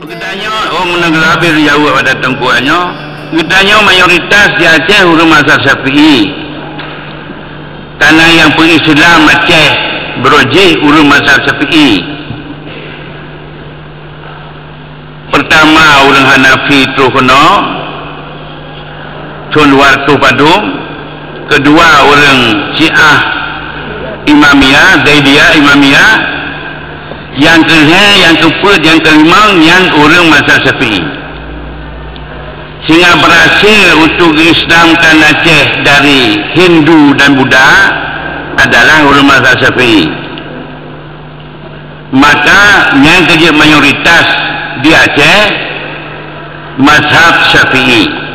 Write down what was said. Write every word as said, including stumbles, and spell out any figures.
Geutanyoe, oh, meunan geulabeh jaweueb pada teungku nyoe. Geutanyoe mayoritas di Aceh ureuëng mazhab Syafi'i. Karena nyang peuislam Aceh brok jih ureuëng mazhab Syafi'i. Pertama ureuëng Hanafi troh keunoe, thon dua ratus padum. Kedua ureuëng Syiah Imamiyah, Zaidiyah Imamiyah. Nyang keulhée, nyang keupeuet, nyang keulimong nyan ureuëng mazhab Syafi'i. Sehingga berhasil untuk geuislamkan Aceh dari Hindu dan Buddha adalah ureuëng mazhab Syafi'i. Maka nyang keujeuet mayoritas di Aceh mazhab Syafi'i.